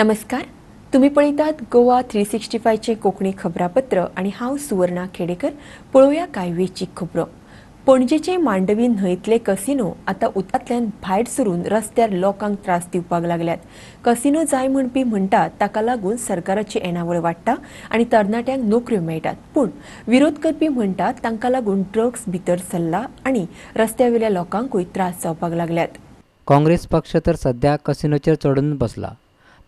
नमस्कार, तुम्ही पळयतात गोवा 365चे कोंकणी खबरापत्र आनी हांव सुवर्णा खेडेकर. पळोवया कांय वेंचीक खबरो. पणजेचे मांडवी न्हंयतले कसिनो आतां उदकांतल्यान भायर सरून रस्त्यार लोकांक त्रास दिवपाक लागल्यात. कसिनो जाय म्हणपी म्हणटात ताका लागून सरकाराची येणावळ वाडटा आनी तरणाट्यांक नोकऱ्यो मेळटात, पूण विरोध करपी म्हणटात तांकां लागून ड्रग्स भितर सरला आनी रस्त्यावेल्या लोकांकूय त्रास जावपाक लागल्यात. काँग्रेस पक्ष तर सध्या कसिनोचेर चडून बसला.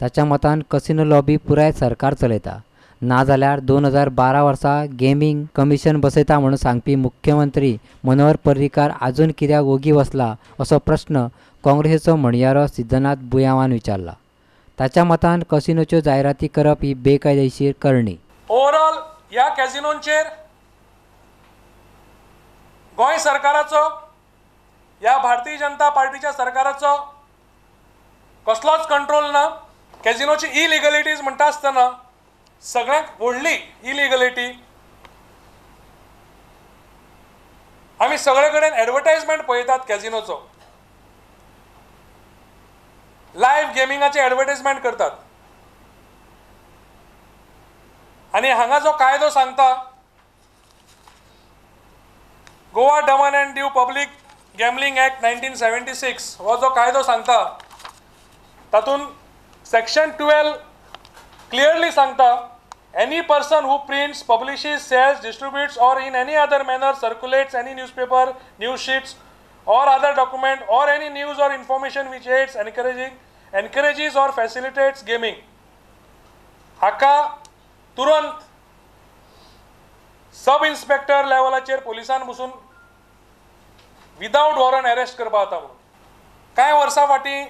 ताच्या मतान कसिनो लॉबी पुराय सरकार चलयता, नाजाल्यार 2012 वर्सा गेमींग कमिशन बसयता म्हणून सांगपी मुख्यमंत्री मनोहर पर्रीकार आजून कित्याक ओगी बसला असो प्रश्न काँग्रेसीचो म्हणयारो सिद्धनाथ बुयांवान विचारला. ताच्या मतान कसिनोच्यो जायराती करप ही बेकायदेशीर करणी. ओवरऑल ह्या कॅसिनोंचेर गोंय सरकाराचो, ह्या भारतीय जनता पार्टीच्या सरकाराचो कसलोच कंट्रोल ना. कॅसिनोची इलिगलिटीज म्हणटा आसतना सगळ्यांत व्हडली इलिगलिटी, आमी सगळे कडेन एडवर्टायजमेंट पळयतात कॅसिनोचो, लायव्ह गेमिंगाचे एडवर्टायजमेंट करतात. आनी हांगा जो कायदो सांगता, Goa Daman and Diu public gambling act 1976 हो जो कायदो सांगता तातूंत सेक्शन 12 क्लियरली सांगता, any person who prints, publishes, sells, distributes or in any other manner circulates any newspaper, news sheets or other document or any news or information which aids, encourages or facilitates gaming, हाका तुरंत sub inspector लेवलाचेर पोलिसान बसून विदावट warrant arrest करपा जाता. म्हणून कांय वर्सां फाटीं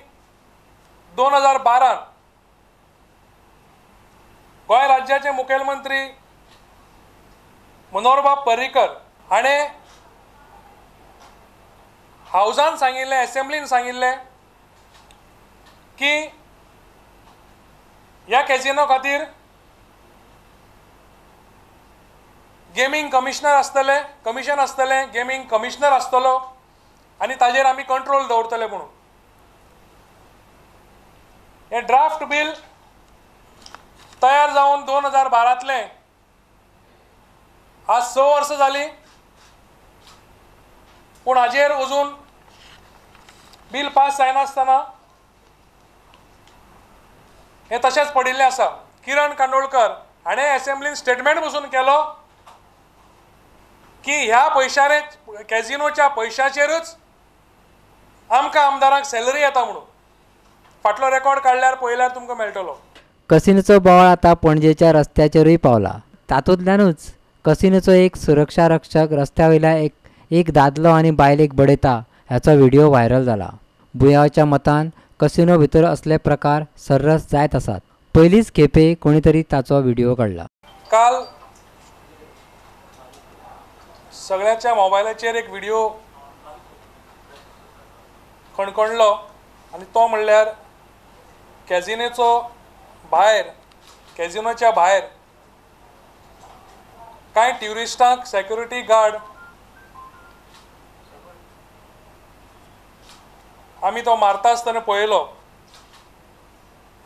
2012 गोंय राज्याचे मुखेलमंत्री मनोहरबाब पर्रीकर हाणें हावजान सांगिल्लें, एसेंब्लीन सांगिल्लें की ह्या कॅसिनो खातीर गेमींग कमिशनर आसतले, कमिशन आसतलें, गेमींग कमिशनर आसतलो आनी ताजेर आमी कंट्रोल दवरतले. म्हणून हें ड्राफ्ट बील तयार जावन 2012तलें आज 6 वर्सां जालीं, पूण हाजेर अजून बील पास जायनासतना हें तशेंच पडिल्लें आसा. किरण कांदोळकर हाणें एसेंब्लीन स्टेटमेंट बसून केलो की ह्या पयशांनी, कॅसिनोच्या पयशाचेरूच आमकां आमदारांक सॅलरी येता. म्हणून फाटलो रेकॉर्ड काडल्यार पळयल्यार तुमकां मेळटलो. कसिनोचो बोवाळ आतां पणजेच्या रस्त्याचेरूय पावला. तातूंतल्यानूच कसिनोचो एक सुरक्षा रक्षक रस्त्या वयल्या एक दादलो आनी बायलेक बडयता हाचो व्हिडिओ व्हायरल जाला. बुयांवाच्या मतान कसिनो भितर असले प्रकार सर्रास जायत आसात. पयलीच खेपे कोणी तरी ताचो व्हिडिओ काडला. काल सगळ्यांच्या मोबायलाचेर एक व्हिडिओ खणखणलो आनी तो म्हणल्यार कॅसिनोचो भायर, कॅसिनोच्या भायर कांय ट्युरिस्टांक सेक्युरिटी गार्ड आमी तो मारता आसतना पळयलो.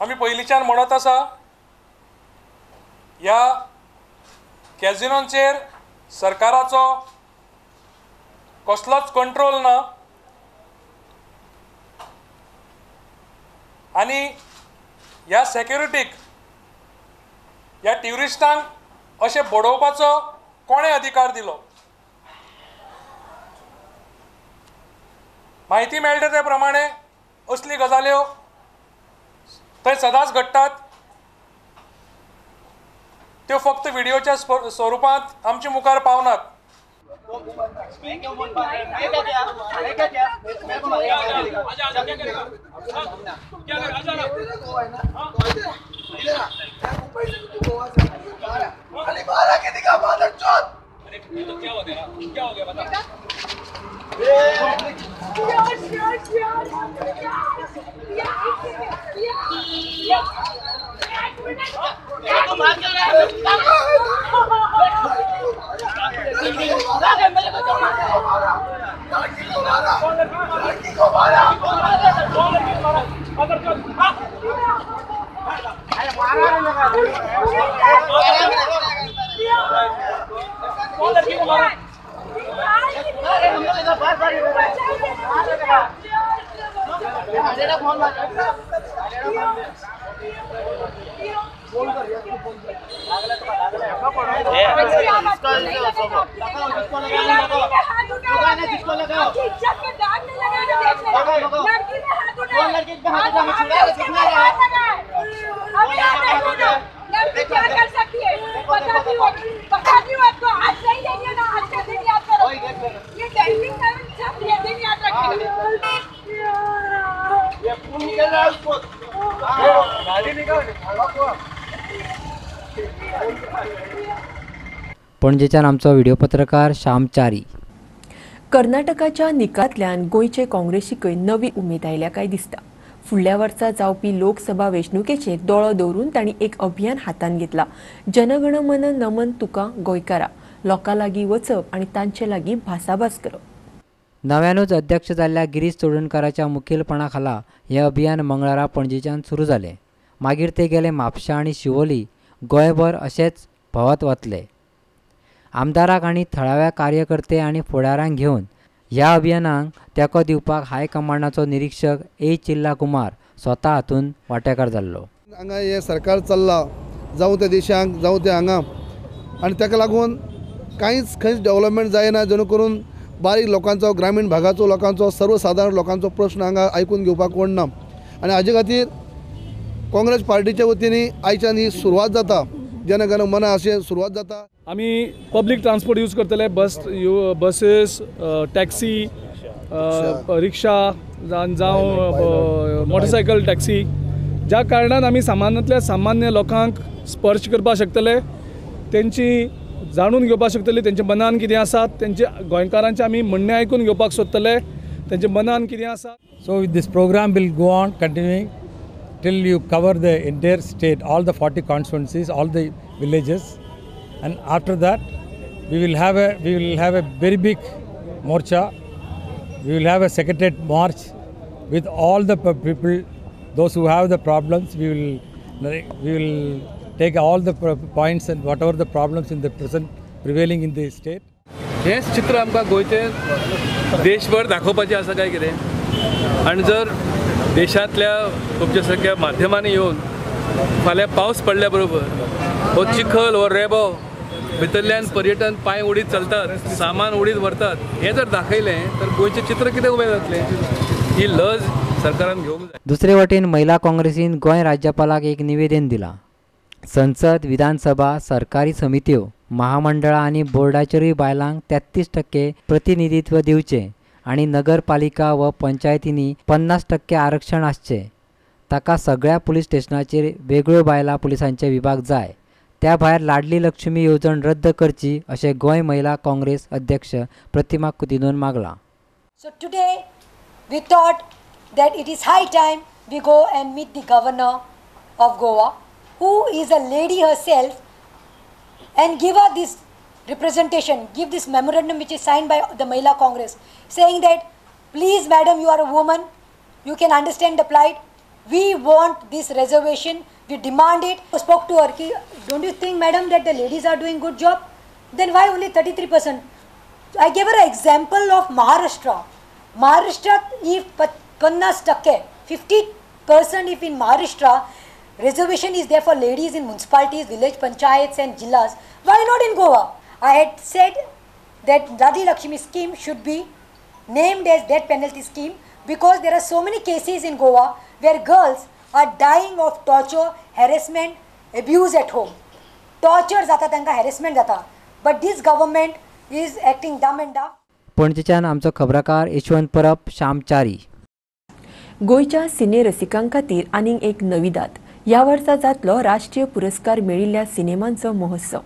आमी पयलींच्यान म्हणत आसा, ह्या कॅसिनोंचेर सरकाराचो कसलोच कंट्रोल ना आनी ह्या सेक्युरिटीक, ह्या ट्युरिस्टांक अशें बडोवपाचो कोणें अधिकार दिलो? म्हायती मेळटा ते प्रमाणे असली गजाल्यो थंय सदांच घडटात, त्यो फक्त व्हिडिओच्या स्वरुपांत आमचे मुखार पावनात. लड़की को मारा। पणजेच्यान आमचो व्हिडिओ पत्रकार श्याम च्यारी. कर्नाटकाच्या निकालांतल्यान गोंयचे काँग्रेसीकय नवी उमेद आयल्या काय दिसता. फुडल्या वर्सा जावपी लोकसभा वेंचणुकेचेर दोळो दवरून तांणी एक अभियान हातांत घेतला. जनगण मन नमन तुका गोंयकारा, लोकां लागीं वचप आनी तांचे लागीं भासाभास करप. नव्यानूच अध्यक्ष जाल्ल्या गिरीश चोडणकाराच्या मुखेलपणा खाला हें अभियान मंगळारा पणजेच्यान सुरू जालें. मागीर ते गेले म्हापशा आनी शिवोली, गोंयभर अशेंच भोंवत वतले. आमदाराक आनी थळाव्या कार्यकर्ते आनी फुडारांक घेवन ह्या अभियानाक तेंको दिवपाक हायकमांडाचो निरीक्षक ए चिल्ला कुमार स्वता हातूंत वांटेकार जाल्लो. हांगा हें सरकार चल्लां, जावं त्या देशांक जावं ते हांगा, आनी ताका लागून कांयच खंयच डेवलपमेंट जायना, जेणे करून बारीक लोकांचो, ग्रामीण भागाचो लोकांचो, सर्वसाधारण लोकांचो प्रश्न हांगा आयकून घेवपाक कोण ना. आनी हाजे खातीर काँग्रेस पार्टीच्या वतीन आयच्यान ही सुरवात जाता, जनगण मन अशें सुरवात जाता. आमी पब्लीक ट्रान्सपोर्ट यूज करतले, बसीस, टॅक्सी, रिक्षा जावं मोटरसायकल टॅक्सी, ज्या कारणान आमी सामान्यांतल्या सामान्य लोकांक स्पर्श करपाक शकतले, तेंची जाणून घेवपाक शकतले, तेंच्या मनान कितें आसा, तेंचे गोंयकारांचें आमी म्हणणें आयकून घेवपाक सोदतले, तेंच्या मनान कितें आसा. So this programme will go on continuing till you cover the entire state, all the 40 constituencies, all the villages, and after that we will have a very big morcha. We will have a secretariat march with all the people, those who have the problems. We will take all the points and whatever the problems in the present prevailing in the state. हेच चित्र आमकां गोंयचें देशभर दाखोवपाचें आसा काय कितें, आनी जर देशांतल्या तुमच्या सारक्या माध्यमांनी येवन फाल्यां पावस पडल्या बरोबर हो चिखल, हो रेबो भितरल्यान पर्यटन पांय उडीत चलतात, सामान उडीत व्हरतात, हें जर दाखयलें तर गोंयचें चित्र कितें उबें जातलें? ही लज सरकारान घेवंक जाय. दुसरे वटेन महिला काँग्रेसीन गोंय राज्यपालाक एक निवेदन दिलां. संसद, विधानसभा, सरकारी समित्यो, महामंडळां आनी बोर्डाचेरूय बायलांक 33% प्रतिनिधित्व दिवचें आनी नगरपालिका व पंचायतींनी 50% आरक्षण आसचें. ताका सगळ्या पुलीस स्टेशनाचेर वेगळ्यो बायलां पुलिसांचे विभाग जाय. त्या भायर लाडली लक्ष्मी येवजण रद्द करची अशें गोंय महिला काँग्रेस अध्यक्ष प्रतिमा कुतिन्होन मागलां. So today we thought that it is high time we go and meet the governor of Goa, who is a lady herself, and give her this representation, give this memorandum which is signed by the Mahila Congress, saying that please madam, you are a woman, you can understand the plight, we want this reservation, we demand it. I spoke to her, ki, don't you think madam that the ladies are doing good job? Then why only 33%? I gave her an example of Maharashtra. Maharashtra, if 50%, 50% if in Maharashtra reservation is there for ladies in municipalities, village panchayats and jillas, why not in Goa? I had said that Ladli Lakshmi scheme should be named as death penalty scheme because there are so many cases in Goa where girls are dying of torture, harassment, abuse at home. Torture जाता तांकां, harassment जाता. But this government is acting dumb and dumb. पणजेच्यान आमचो खबराकार यशवंत परब, श्याम च्यारी. गोंयच्या cine रसिकां खातीर आनीक एक नविदाद. ह्या वर्सा जातलो राष्ट्रीय पुरस्कार मेळिल्ल्या सिनेमांचो महोत्सव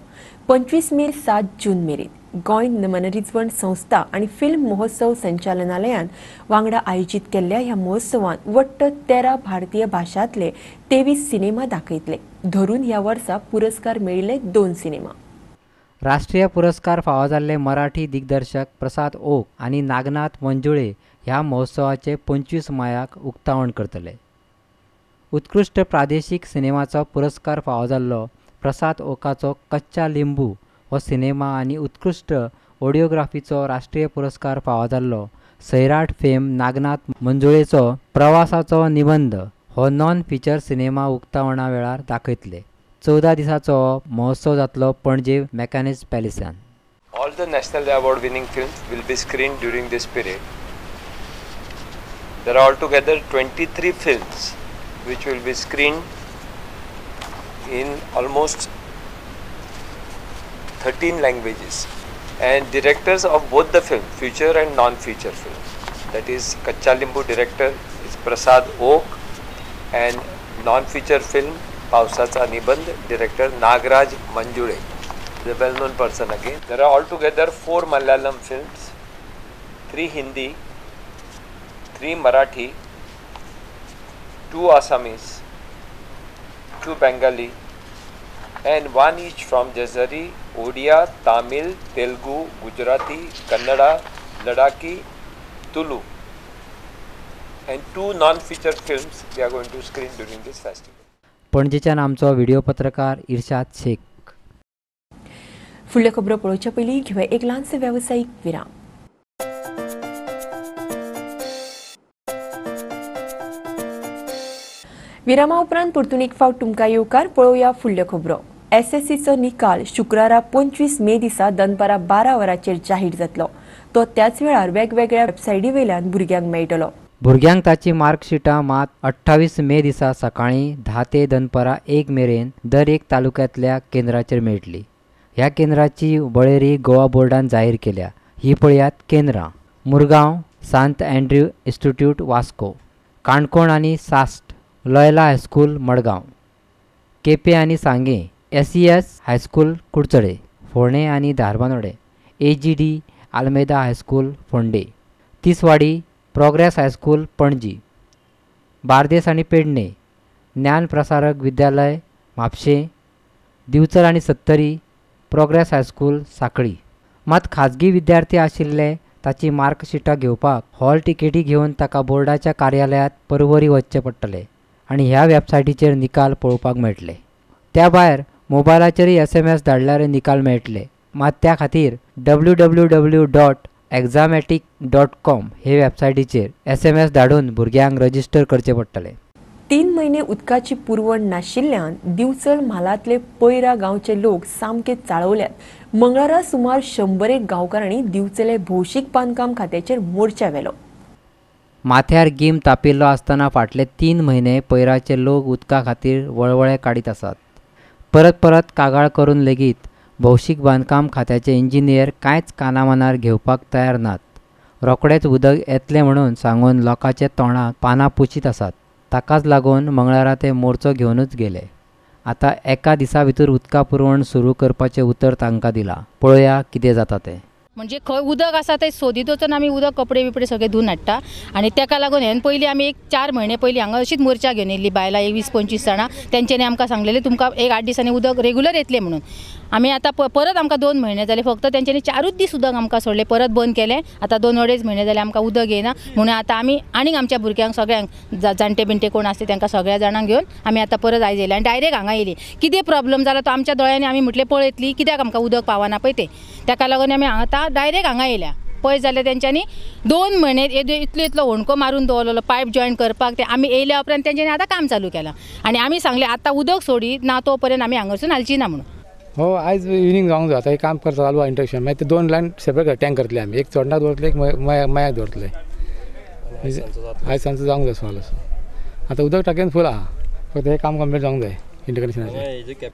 25 मे 7 जून मेरेन गोंय मनरिजवण संस्था आनी फिल्म महोत्सव संचालनालयान वांगडा आयोजीत केल्ल्या ह्या महोत्सवांत वट्ट 13 भारतीय भाशांतले 23 सिनेमा दाखयतले. धरून ह्या वर्सा पुरस्कार मेळिल्ले 2 सिनेमा. राष्ट्रीय पुरस्कार फावो जाल्ले मराठी दिग्दर्शक प्रसाद ओक आनी नागनाथ मंजुळे ह्या महोत्सवाचे 25 मायाक उक्तावण करतले. उत्कृश्ट प्रादेशीक सिनेमाचो पुरस्कार फावो जाल्लो प्रसाद ओकाचो कच्चा लिंबू हो सिनेमा आनी उत्कृश्ट ऑडियोग्राफीचो राष्ट्रीय पुरस्कार फावो जाल्लो सैराट फेम नागनाथ मंजुळेचो प्रवासाचो निबंद हो नॉन फिचर सिनेमा उक्तावणा वेळार दाखयतले. 14 दिसांचो महोत्सव जातलो पणजे मेकॅनिस्ट पॅलेसान. All the national award winning films will be screened during this period. There are altogether 23 films which will be screened in almost 13 languages, and directors of both the film, feature and non-feature film. That is, Kacha Limbu director is Prasad Oak and non-feature film Pausacha Nibandh director Nagraj Manjule, the well-known person again. There are altogether 4 Malayalam films, 3 Hindi, 3 Marathi, 2 Assamese, 2 Bengali, and 1 each from Jazari, Odia, Tamil, Telugu, Gujarati, Kannada, Ladakhi, Tulu, and 2 non-feature films we are going to screen during this festival. पणजेच्यान आमचो video पत्रकार इर्शाद शेख. फुडल्यो खबरो पळोवच्या पयलीं घेवया एक ल्हानसो वेवसायीक विराम. विरामा उपरांत परतून एक फावट तुमकां येवकार. पळोवया फुडल्यो खबरो. एसएससीचो निकाल शुक्रारा 25 मे दिसा दनपारां 12 वरांचेर जाहीर जातलो. तो त्याच वेळार वेगवेगळ्या वेबसायटी वयल्यान भुरग्यांक मेळटलो. भुरग्यांक ताची मार्कशिटां मात 28 मे दिसा सकाळीं 10 ते दनपारां 1 मेरेन दर एक तालुक्यांतल्या केंद्राचेर मेळटली. ह्या केंद्राची वळेरी गोवा बोर्डान जाहीर केल्या. ही पळयात केंद्रां: Murgaon, Sant Andrew institute Vasco, Canacona आनी सास्ट, लॉयला हायस्कूल मडगांव, केपें आनी सांगें, SES high school Curchorem, फोंडें आनी Dharbandora, AGD Almeida high school Ponda, Tiswadi progress high school Panaji, Bardez आनी पेडणे, ज्ञान प्रसारक विद्यालय म्हापशें, दिवचल आनी सत्तरी, प्रोग्रेस हायस्कूल सांखळी. मात खाजगी विद्यार्थी आशिल्ले ताची मार्कशिटां घेवपाक हॉल तिकेटी घेवन ताका बोर्डाच्या कार्यालयांत परवरी वचचें पडटलें आनी ह्या वेबसायटीचेर निकाल पळोवपाक मेळटले. त्या भायर मोबायलाचेरय SMS धाडल्यार निकाल मेळटले. मात त्या खातीर www.examatic.com हे वेबसायटीचेर SMS धाडून भुरग्यांक रजिस्टर करचें पडटलें. 3 म्हयने उदकाची पुरवण नाशिल्ल्यान दिवचल म्हालांतले पैरा गांवचे लोक सामके चाळवल्यात. मंगळारा सुमार 100 गांवकारांनी दिवचले भौशीक बांदकाम खात्याचेर मोर्चा व्हेलो. माथ्यार गीम तापिल्लो आसतना फाटले 3 म्हयने पैराचे लोक उदका खातीर वळवळे काडीत आसात. परत परत कागाळ करून लेगीत भौशीक बांदकाम खात्याचे इंजिनियर कांयच कानामनार घेवपाक तयार नात. रोखडेच उदक येतलें म्हणून सांगून लोकांचे तोंडाक पानां पुशीत आसात. ताकाच लागून मंगळारा ते मोर्चो घेवनूच गेले. आतां एका दिसा भितर उदका पुरवण सुरू करपाचें उतर तांकां दिलां. पळोवया कितें जाता तें. म्हणजे खंय उदक आसा तें सोदीत वचून आमी उदक कपडे बिपडे सगळे धुवन हाडटा आनी तेका लागून हेन पयलीं आमी एक 4 म्हयने पयलीं हांगा अशीच मोर्चा घेवन येयल्ली बायलां एक 20-25 जाणां. तेंच्यांनी आमकां सांगलेलें तुमकां एक 8 दिसांनी उदक रेगुलर येतलें म्हणून. आमी आतां परत आमकां 2 म्हयने जाले, फक्त तेंच्यांनी 4ूच दीस उदक आमकां सोडलें, परत बंद केलें. आतां 2-2.5 म्हयने जाले आमकां उदक येयना म्हणून आतां आमी आनीक आमच्या भुरग्यांक सगळ्यांक जाणटे बिणटे कोण आसता तांकां सगळ्या जाणांक घेवन आमी आतां परत आयज येयले आनी डायरेक्ट हांगा येयली. कितें प्रॉब्लम जाला तो आमच्या दोळ्यांनी आमी म्हटलें पळयतली कित्याक आमकां उदक पावना पळय तें, ताका लागून आमी हांगा आतां डायरेक्ट हांगा येयल्या. पळय जाल्यार तेंच्यांनी 2 म्हयने इतलो इतलो होणको मारून दवरलेलो पायप जॉयन करपाक. ते आमी येयल्या उपरांत तेंच्यांनी आतां काम चालू केलां आनी आमी सांगलें आतां उदक सोडी ना तो पर्यंत आमी हांगासून हालची ना म्हणून. हो आयज इवनींग जावंक जाय. आतां हें काम करता चालू आहा इंट्रक्शन. मागीर ते 2 लायन सेपरेट टँक करतले आमी, एक चोडणाक दवरतले, एक मयाक दवरतले. आयज सांजचो जावंक जाय सुमार असो. आतां उदक टाकयेन फूल आहा, फक्त हें काम कंप्लीट जावंक जाय इंटरकनेक्शनाचें.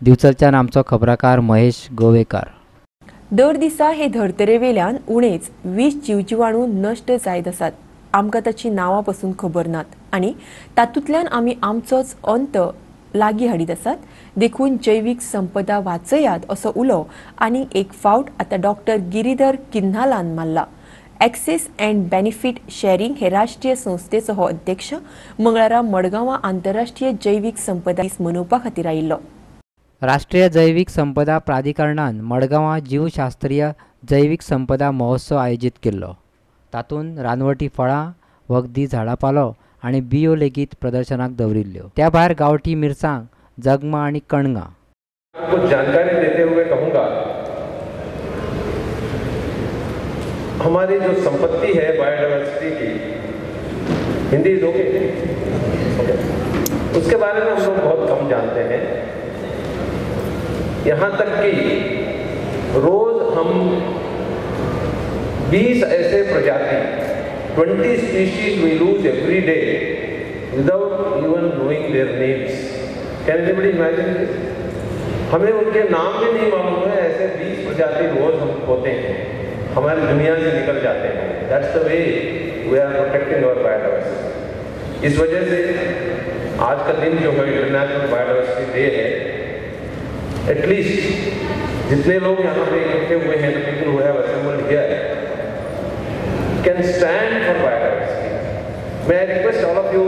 दिवचलच्यान आमचो खबराकार महेश गोवेकार. दर दिसा हे धर्तरेवेल्यान उणेच 20 जीवजिवाणू नश्ट जायत आसात. आमकां ताची नांवां पसून खबर नात आनी तातूंतल्यान आमी आमचोच अंत लागीं हाडीत आसात. देखून जैवीक संपदा वाचयात असो उलो आनी एक फावट आतां डॉक्टर गिरीधर किन्हालान मारला. एक्सेस अँड बेनिफीट शेअरिंग हे राष्ट्रीय संस्थेचो हो अध्यक्ष मंगळारा मडगांवां आंतरराष्ट्रीय जैवीक संपदा दीस मनोवपा खातीर आयिल्लो. राष्ट्रीय जैवीक संपदा प्राधिकरणान मडगांवां जीवशास्त्रीय जैवीक संपदा महोत्सव आयोजीत केल्लो. तातूंत रानवटी फळां, वखदी झाडापालो आनी बियो लेगीत प्रदर्शनाक दवरिल्ल्यो. त्या भायर गांवठी मिरसांग, जगमां आनी कणगां. कुछ जानकारी देते हुए कहूँगा, हमारी जो संपत्ति है बायोडाइवर्सिटी की, हिंदी is okay, उसके बारे में हम लोग बहुत कम जानते हैं। यहाँ तक कि रोज हम 20 ऐसे प्रजाति, 20 species we lose every day without even knowing their names. Can anybody imagine this? हमें उनके नाम भी नहीं मालूम है, ऐसे 20 प्रजाति रोज हम खोते हैं, हमारी दुनिया से निकल जाते हैं। That's the way we are protecting our biodiversity. इस वजह से आज का दिन जो है इंटरनेशनल बायोडाइवर्सिटी डे है। एटलीस्ट जितने लोग यहाँ पे इकट्ठे हुए हैं, the people who have assembled here can stand for biodiversity. May I request all of you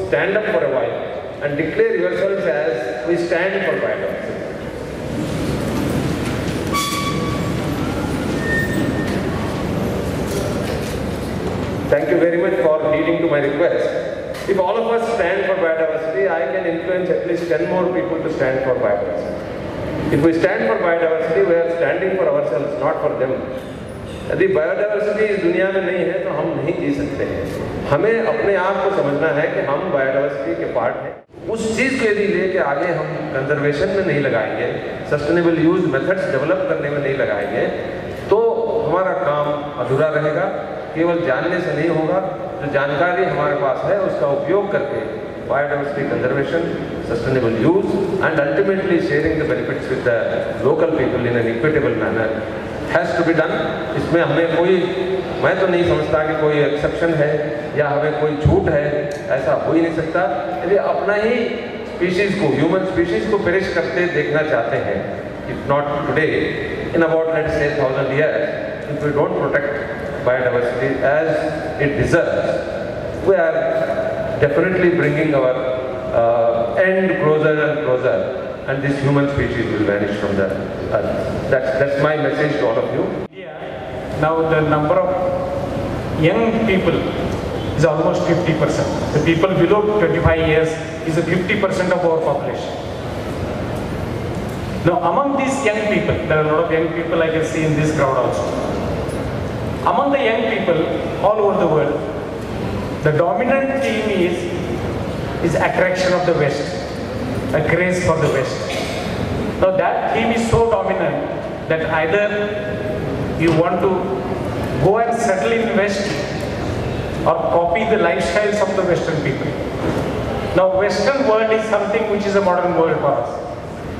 stand up for a while and declare yourselves as we stand for biodiversity. Thank you very much for heeding to my request. If all of us stand for biodiversity, I can influence at least 10 more people to stand for biodiversity. If we stand for biodiversity, we are standing for ourselves, not for them. यदि biodiversity इस दुनिया में नहीं है तो हम नहीं जी सकते हैं। हमें अपने आप को समझना है कि हम बायोडाइवर्सिटी के पार्ट हैं। उस चीज़ को यदि लेके आगे हम कंजर्वेशन में नहीं लगाएंगे, सस्टेनेबल यूज मेथड्स डेवलप करने में नहीं लगाएंगे, तो हमारा काम अधूरा रहेगा। केवल जानने से नहीं होगा, जो जानकारी हमारे पास है उसका उपयोग करके biodiversity conservation, sustainable use and ultimately sharing the benefits with the local people in an equitable manner has to be done. इसमें हमें कोई, मैं तो नहीं समझता कि कोई एक्सेप्शन है या हमें कोई छूट है, ऐसा हो ही नहीं सकता। यदि अपना ही स्पीशीज़ को, ह्यूमन स्पीशीज़ को पेरिश करते देखना चाहते हैं, if not today, in about let's say 1000 years, if we don't protect biodiversity as it deserves, we are definitely bringing our end closer and closer, and this human species will vanish from the earth. That's my message to all of you. Now the number of young people is almost 50%. The people below 25 years is 50% of our population. Now among these young people, there are a lot of young people I can see in this crowd also. Among the young people all over the world, the dominant theme is attraction of the West, a craze for the West. Now that theme is so dominant that either you want to go and settle in West or copy the lifestyles of the Western people. Now Western world is something which is a modern world for us.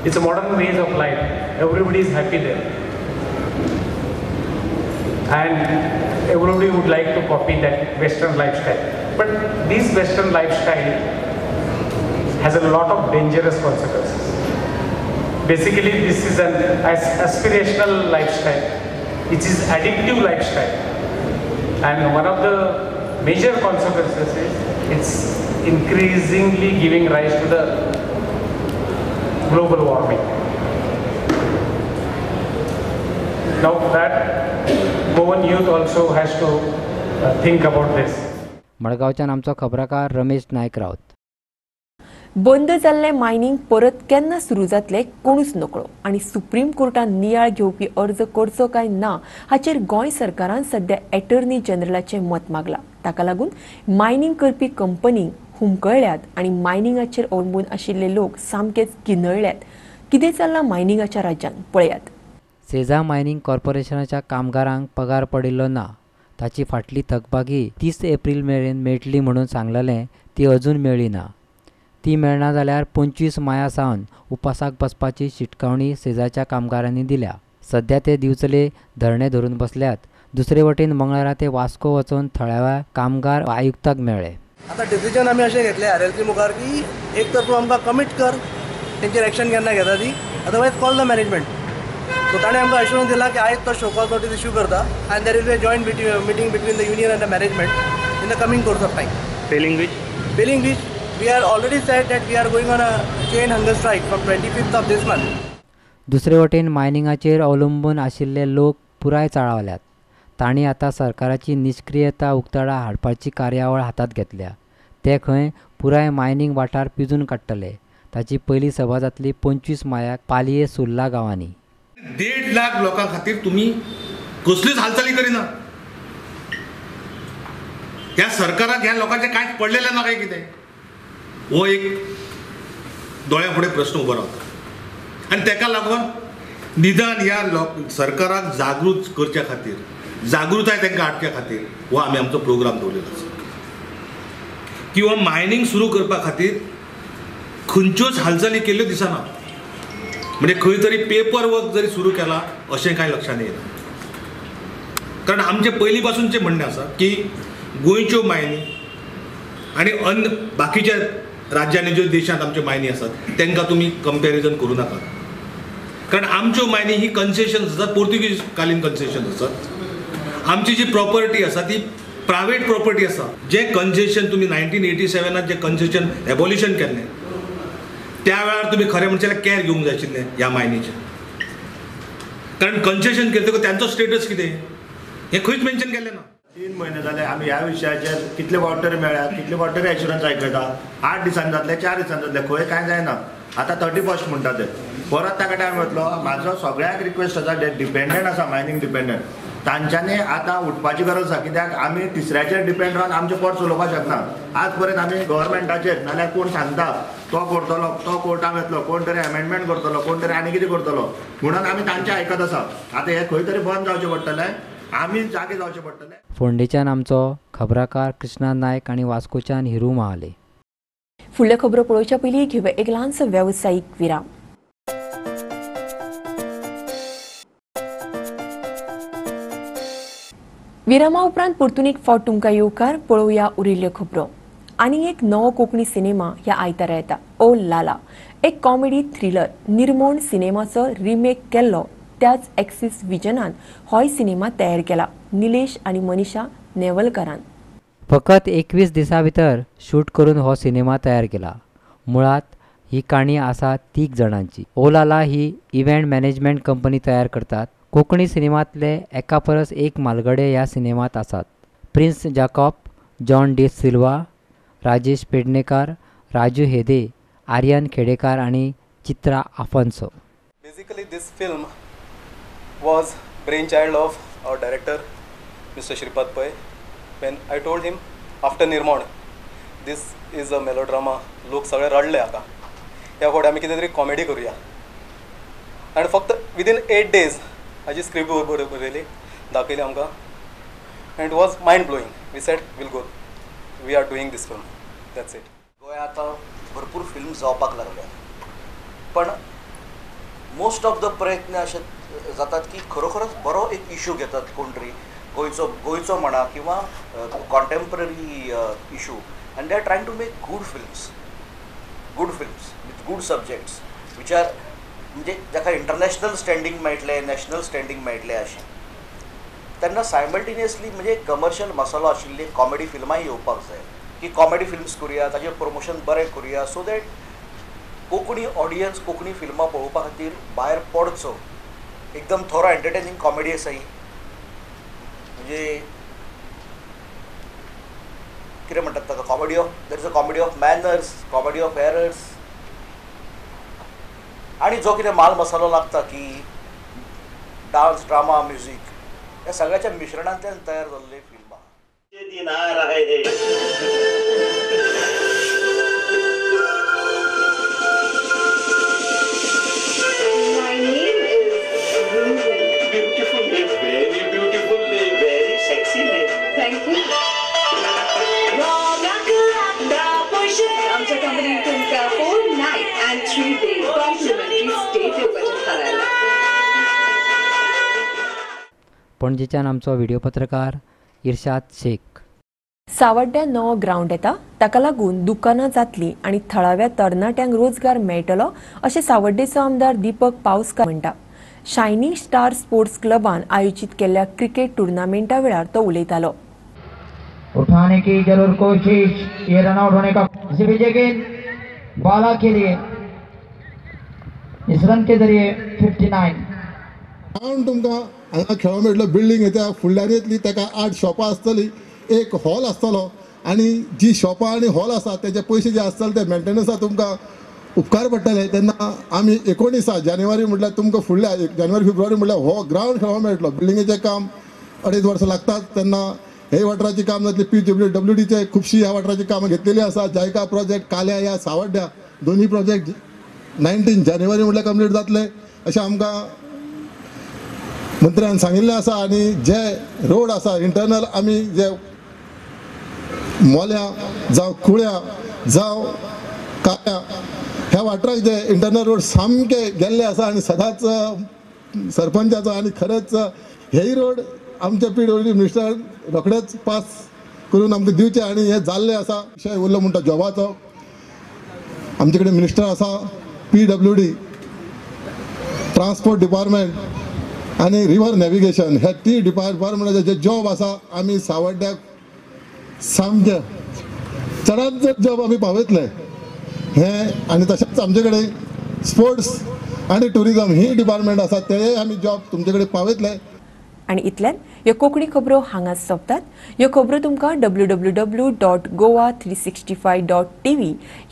It's a modern ways of life. Everybody is happy there. And everybody would like to copy that Western lifestyle. But this Western lifestyle has a lot of dangerous consequences. Basically, this is an aspirational lifestyle. It is addictive lifestyle. And one of the major consequences is it's increasingly giving rise to the global warming. Now that Goan youth also has to think about this. मडगांवच्यान आमचो खबराकार रमेश नायक राऊत. बंद जाल्लें mining परत केन्ना सुरू जातलें कोणूच नकळो आनी सुप्रीम कोर्टान नियाळ घेवपी अर्ज करचो काय ना हाचेर गोंय सरकारान सध्या एटर्नी जनरलाचें मत मागलां. ताका लागून मायनिंग करपी कंपनींक हुमकळ्ळ्यात आनी मायनिंगाचेर अवलंबून आशिल्ले लोक सामकेच किनळ्ळ्यात. कितें चल्लां मायनिंगाच्या राज्यांत पळयात. सेजा मायनिंग कॉर्पोरेशनाच्या कामगारांक पगार पडिल्लो ना, ताची फाटली थकबाकी 30 एप्रील मेरेन मेळटली म्हणून सांगलेलें, ती अजून मेळ्ळी ना. ती मेळना जाल्यार 25 माया सावन उपासाक बसपाची शिटकावणी सेजाच्या कामगारांनी दिल्या. सध्या ते दिवचले धरणे धरून बसल्यात. दुसरे वटेन मंगळारा ते वास्को वचून थळाव्या कामगार आयुक्ताक मेळ्ळे. आतां डिसिजन आमी अशें घेतलें आर एल सी मुखार की एक तर तूं आमकां कमीट कर तेंचेर एक्शन केन्ना घेता ती, otherwise call the management. So ताणें आमकां अश्योरन्स दिला की आयज तो शोकॉज नोटीस इश्यू करता आनी there will be a joint meeting between the union and the management in the coming course of time. Failing which? Failing which we are already said that we are going on a chain hunger strike from 25th of this month. दुसरे वटेन मायनिंगाचेर अवलंबून आशिल्ले लोक पुराय चाळवल्यात. तांणी आतां सरकाराची निश्क्रियता उक्ताडा हाडपाची कार्यावळ हातांत घेतल्या. ते खंय पुराय मायनिंग वाठार पिजून काडटले. ताची पयली सभा जातली 25 मायाक पालये सुर्ला गांवांनी. 1.5 लाख लोकां खातीर तुमी कसलीच हालचाली करिना. ह्या सरकाराक ह्या लोकांचें कांयच पडलेलें ना काय कितें, हो एक दोळ्या फुडें प्रश्न उबो रावता. आनी ताका लागून निदान ह्या लोक सरकाराक जागृत करच्या खातीर, जागृताय तांकां हाडच्या खातीर हो आमी आमचो प्रोग्राम दवरलेलो आसा. किंवा मायनींग सुरू करपा खातीर खंयच्योच हालचाली केल्ल्यो दिसना. म्हणजे खंय तरी पेपर वर्क जरी सुरू केला अशें कांय लक्षांत येना. कारण आमचें पयलीं पासूनचें म्हणणें आसा की गोंयच्यो मायनी आनी अन्य बाकीच्या राज्यांनी ज्यो देशांत आमच्यो मायनी आसात तांकां तुमी कंपॅरिजन करूं नाकात. कारण आमच्यो मायनी ही कन्सेशन्स आसात, पोर्तुगीज कालीन कन्सेशन्स आसात. आमची जी प्रॉपर्टी आसा ती प्रायवेट प्रॉपर्टी आसा. जे कन्सेशन तुमी 1987 जे कन्सेशन एबॉलिशन केल्लें त्या वेळार तुमी खरें म्हणचे कॅर घेवंक जाय आशिल्लें ह्या मायनीचें. कारण कन्सेशन केलें तांचो स्टेटस कितें हें खंयच मेन्शन केल्लें ना. 3 म्हयने जाले आमी ह्या विशयाचेर कितले वॉटर मेळ्ळ्या, कितले वॉटर एश्युरन्स आयकता. 8 दिसांनी जातले, 4 दिसांनी जातले, खंय कांय जायना. आतां 31 म्हणटा ते परत ताका टायम वतलो. म्हाजो सगळ्यांक रिक्वेस्ट आसा, जे डिपेंडंट आसा मायनींग डिपेंडंट, तांच्यांनी आतां उठपाची गरज आसा. कित्याक आमी तिसऱ्याचेर डिपेंड रावन आमचें पोट चलोवपाक शकना. आज पर्यंत आमी गव्हर्मेंटाचेर नाल्यार कोण सांगता तो करतलो, तो कोर्टाक वतलो, कोण तरी अमेंडमेंट करतलो, कोण तरी आनी कितें करतलो, म्हणून आमी तांचें आयकत आसा. आतां हें खंय तरी बंद जावचें पडटलें, आमी जागे जावचें पडटलें. फोंडेच्यान आमचो खबराकार कृष्णा नायक आनी वास्कोच्यान हिरू महाले. फुडल्यो खबरो पळोवच्या पयलीं घेवया एक ल्हानसो वेवसायीक विराम. विरामा उपरांत परतून एक फावट तुमकां येवकार. पळोवया उरिल्ल्यो खबरो. आनी एक नवो कोंकणी सिनेमा ह्या आयतारा येता, ओ लाला. एक कॉमेडी थ्रिलर निर्मोण सिनेमाचो रिमेक केल्लो त्याच एक्सिस विजनान होय सिनेमा तयार केला निलेश आनी मनीषा नेवलकरान. फकत 21 दिसां भितर शूट करून हो सिनेमा तयार केला. मुळांत ही काणी आसा 3 जाणांची. ओ लाला ही इव्हेंट मॅनेजमेंट कंपनी तयार करतात. कोंकणी सिनेमांतले एका परस एक मालगडे ह्या सिनेमांत आसात. Prince Jacob, John D Silva, Rajesh Pednekar, Raju Hede, Aryan Khedekar आनी Chitra Afonso. Basically this film was brainchild of our director Mr. Shripad Pai. When I told him after Nirmon, this is a melodrama, लोक सगळे रडले आता, ह्या फावटी आमी कितें तरी comedy करूया. आनी फक्त विदीन 8 days हाजी स्क्रिप्ट बरयली, दाखयली आमकां, and it was mind blowing. We said we'll go, we are doing this film, that's it. गोंयांत आतां भरपूर फिल्म जावपाक लागल्या, पण मोस्ट ऑफ the प्रयत्न अशे जातात की खरोखरच बरो एक इशू घेतात कोण तरी गोंयचो गोंयचो म्हणा किंवा contemporary issue, and they are trying to make good films, good films with good subjects which are म्हणजे जाका इंटरनॅशनल स्टँडींग मेळटलें, नॅशनल स्टँडींग मेळटलें अशें. तेन्ना सायमल्टेनियसली म्हणजे कमर्शियल मसालो आशिल्ली कॉमेडी फिल्मांय येवपाक जाय की कॉमेडी फिल्म्स करुया, ताजें प्रमोशन बरें करुया, so that Konkani audience Konkani फिल्मां पळोवपा खातीर भायर पडचो. एकदम थोरो एंटरटेनिंग कॉमेडी आसा ही, म्हणजे कितें म्हणटात ताका, comedy of, there is a comedy of manners, comedy of errors, आनी जो कितें माल मसालो लागता की डान्स, ड्रामा, म्युजीक ह्या सगळ्याच्या मिश्रणांतल्यान तयार जाल्ली फिल्मां. दिन आ रहे हैं. My name is Runzin. Beautiful name, very beautiful name, very sexy name. Thank you. आमच्या कंपनीन तुमकां 4 night and 3 day complimentary stay दिवपाचें थारायलां. पणजेच्यान आमचो व्हिडिओ पत्रकार इर्शाद शेख. सावड्ड्या नवो ग्रावंड येता ताका लागून दुकानां जातलीं आनी थळाव्या तरणाट्यांक रोजगार मेळटलो अशें सावड्डेचो आमदार दीपक पावसकार म्हणटा. शायनिंग स्टार स्पोर्ट्स क्लबान आयोजीत केल्ल्या क्रिकेट टुर्नामेंटा वेळार तो उलयतालो. उठाने की जरूर कोशिश, ये रन आउट होने का गेंद बाला के लिए इस रन के जरिए 59. ग्रावंड तुमकां हांगा खेळोंक मेळटलो, बिल्डींग येता फुडल्यान येतली, ताका 8 शॉपां आसतली, एक हॉल आसतलो आनी जी शॉपां आनी हॉल आसा तेजे पयशे जे आसतले ते मेंटेनन्सा तुमकां उपकार पडटले तेन्ना आमी 19 जानेवारी म्हटल्यार तुमकां फुडल्या जानेवारी फेब्रुवारी म्हटल्यार हो ग्रावंड खेळोंक मेळटलो. बिल्डिंगेचें काम 2.5 वर्सां लागतात तेन्ना हे वाठाराची काम जातली. PWDचे खुबशीं ह्या वाठाराची कामां घेतलेली आसा. जायका प्रोजेक्ट काल्या ह्या सावड्ड्या दोनूय प्रोजेक्ट 19 जानेवारी म्हटल्यार कंप्लीट जातले अशें आमकां मंत्र्यान सांगिल्लें आसा. आनी जे रोड आसा इंटरनल आमी जे मोल्या जावं कुळ्या जावं काल्या ह्या वाठाराक जे इंटरनल रोड सामके गेल्ले आसा आनी सदांच सरपंचाचो आनी खरेंच हेय रोड आमच्या PWD minister रोखडेच पास करून आमकां दिवचे आनी हें जाल्लें आसा. विशय उरलो म्हणटा जॉबाचो, आमचे कडेन मिनिस्टर आसा PWD transport department आनी रिवर नॅविगेशन ह्या ती डिपार्टमेंटाचे जे जॉब आसा आमी सावड्ड्याक सामके चडांत चड जॉब आमी पावयतले हें. आनी तशेंच आमचे कडेन स्पोर्ट्स आनी ट्युरिजम ही डिपार्टमेंट आसा तेय आमी जॉब तुमचे कडेन पावयतले. आनी इतल्यान ह्यो कोंकणी खबरो हांगाच सोंपतात. ह्यो खबरो तुमकां www.goa365.tv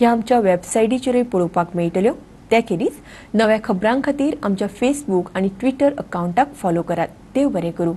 ह्या आमच्या वेबसायटीचेरूय पळोवपाक मेळटल्यो. त्या खेरीज नव्या खबरां खातीर आमच्या फेसबूक आनी ट्विटर अकावंटाक फॉलो करात. देव बरें करूं.